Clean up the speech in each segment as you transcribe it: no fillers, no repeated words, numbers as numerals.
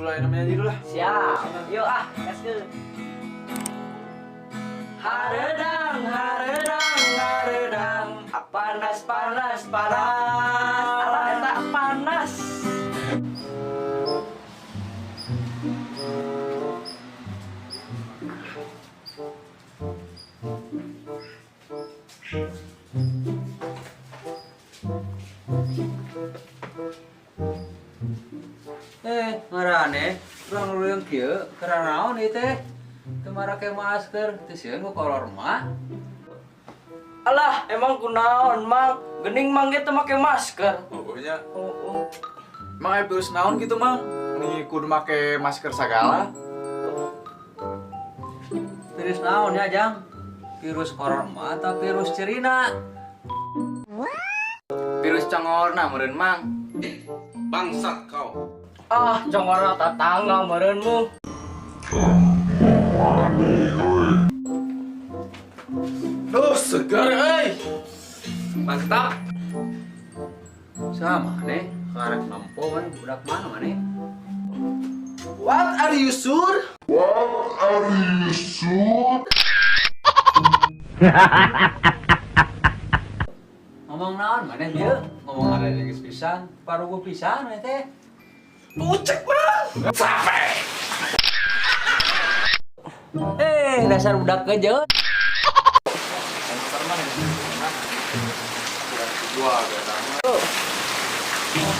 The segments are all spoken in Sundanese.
dulu aja namanya dulu lah. Siap. Yuk ah, let's go. Haredang, haredang, haredang. Panas, panas, panas. Alah eta panas. Ngarane urang leuweung kieu keur naon ieu teh? Teu marake masker, teu sieun ku korona. Alah, emang kunaon, Mang? Gening Mang ge teu make masker. Oh nya. Oh, oh. Mang aya virus naon gitu, Mang? Nih kudu make masker sagala. Virus naon ya, Jang? Virus corona atau virus cerina? Virus congorna meureun, Mang. Bangsat kau. Ah, congorna tatangga meureunmu. Duh, segar euy. Mantap. Sama maneh, karek nempo maneh budak mana maneh? What are you sure? What are you sure? Ngomong naon maneh dieu? Ngomong ada geus pisan, paruguh pisan maneh teh. Pucek, Mang. Capek. Dasar budak kejeut.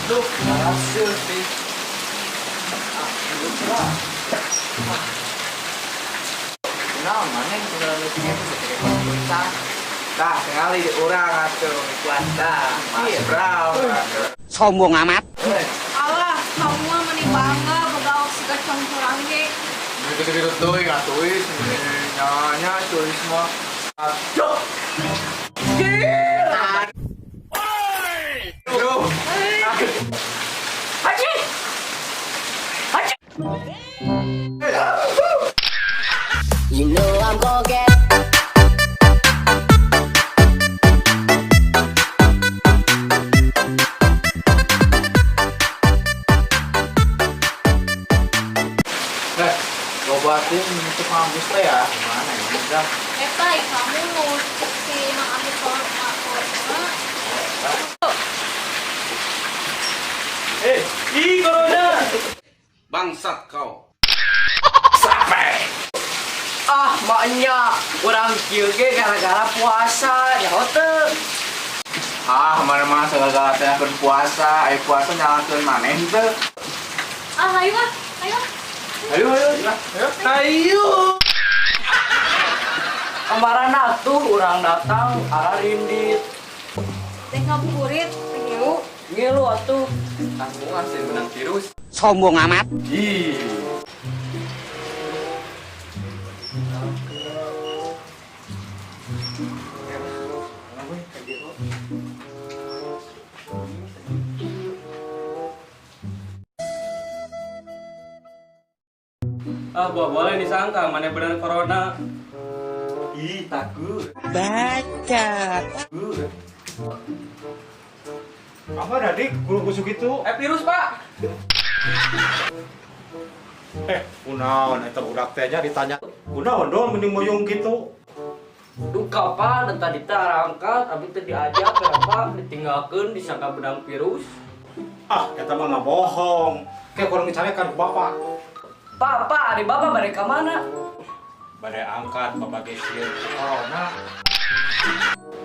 Duh, hasil sih. Kunaon maneh kudu leutik itu teh puasa. Tah, sekali urang atuh puasa. Mas Bro. Sombong amat. Alah, kamu mah meni bangga boga siga congcorang ge. Gitu-gitu tuh, atuh nyanya cuy semua. Aduh. Gila. Aduh. Haji. Haji. You know I'm gonna get. Eh, ngobatin untuk Mang Agus teh ya. Gimana ya, Bang? Eta kamu si Mang Agus corona corona. Ih, corona. Bangsat kau. Capek. Ah, maknya urang kieu ge gara-gara puasa, ya teu. Ah, mana-mana segala-gala teh keur puasa, aya puasa nyalakeun maneh teu. Ah, ayo ah, ayo. Ayo, ayo, ayo. Ayo. Kemarin atuh urang datang arah rindit. Teh ngabuburit, teh ngilu. Ngilu atuh. Tanggung sih menang virus. Sombong amat. Ih. Ah, boleh disangka mana bener corona. Ih, takut. Baca. Apa tadi guru busuk itu? Virus, Pak. Kunaon eta budak teh nya ditanya. Kunaon dong mending moyong gitu. Duka Pak, dan tadi teh arangkat, abi teh diajak kenapa ditinggalkeun disangka benang virus. Ah, eta mah ngabohong. Kayak kurang dicarekan ku bapak. Pak, Pak, ari bapak bade ka mana? Bade angkat bapak ge sieun corona.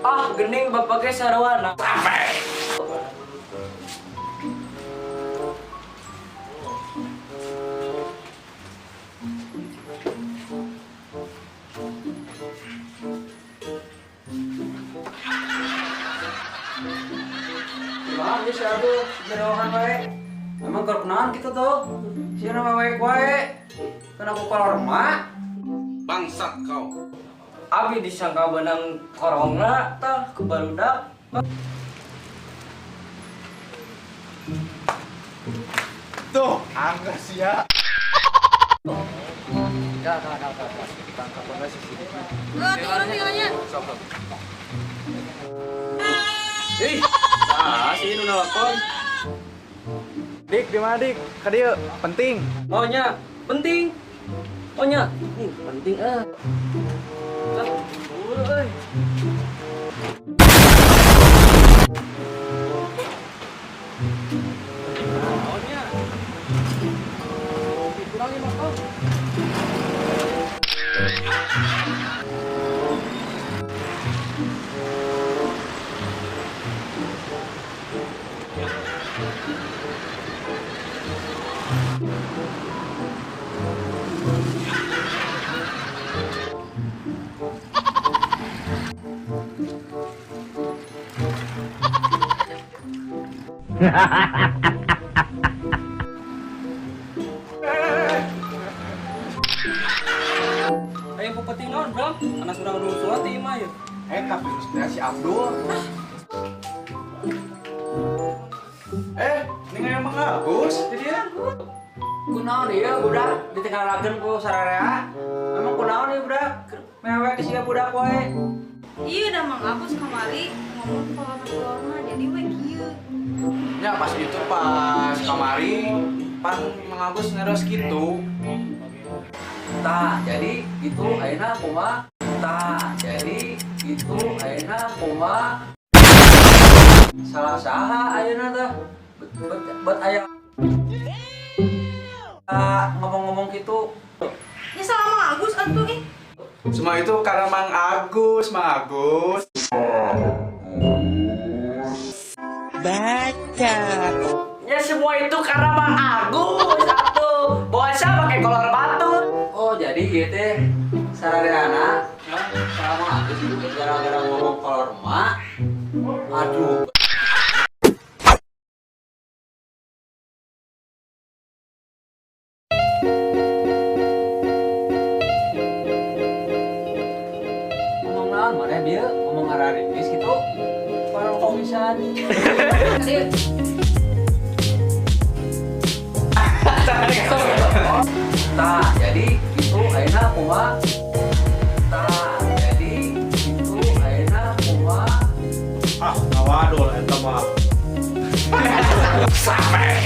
Ah, gening bapak ge sarwana. Kumaha geus atuh jerohan wae. Emang keur kunaon kitu tuh? Sieun mah wae wae. Kana ku corona. Bangsat kau. Abi disangka benang corona tah ku barudak. Tuh, angga sia. Dah, dah, dah, dah. Tangkap banget sih sini. Tuh orang tinggalnya. Sok, sok. Ih, sah sih nu nelpon. Dik, di mana Dik? Ka dieu, penting. Oh nya, penting. Oh nya, nih penting ah. Lah, buru euy. Oh nya. Kurangin motor. Ayo penting naon, Bram? Anak surang rusuh ti imah ya. Tapi teh si Abdul. Ini emang Agus jadi ya. Kunaon ieu budak ditinggalkeun ku sararea? Emang kunaon ieu budak? Mewek sia budak wae. Iya dah Mang Agus kamari ngomong kolor-kolorna jadi we kieu. Ya pas itu pas kamari pan Mang Agus neros gitu. Tah, jadi itu ayeuna kumaha? Tah, jadi itu ayeuna kumaha? Salah saha ayeuna tah? Bet aya ngomong-ngomong gitu. Ya salah Mang Agus atuh ih. Semua itu karena Mang Agus, Mang Agus. Baca. Ya semua itu karena Mang Agus atuh. Bawa pakai kolor batu. Oh, jadi ieu teh sarareana salah Mang Agus itu gara-gara ngomong kolor mak. Aduh. Ngomong naon maneh bieu? Ngomong ngararingis gitu. Parah pisan. Tah, jadi itu ayeuna kumaha? Tah, jadi itu ayeuna kumaha? Ah, ngawadul eta mah. Sampai.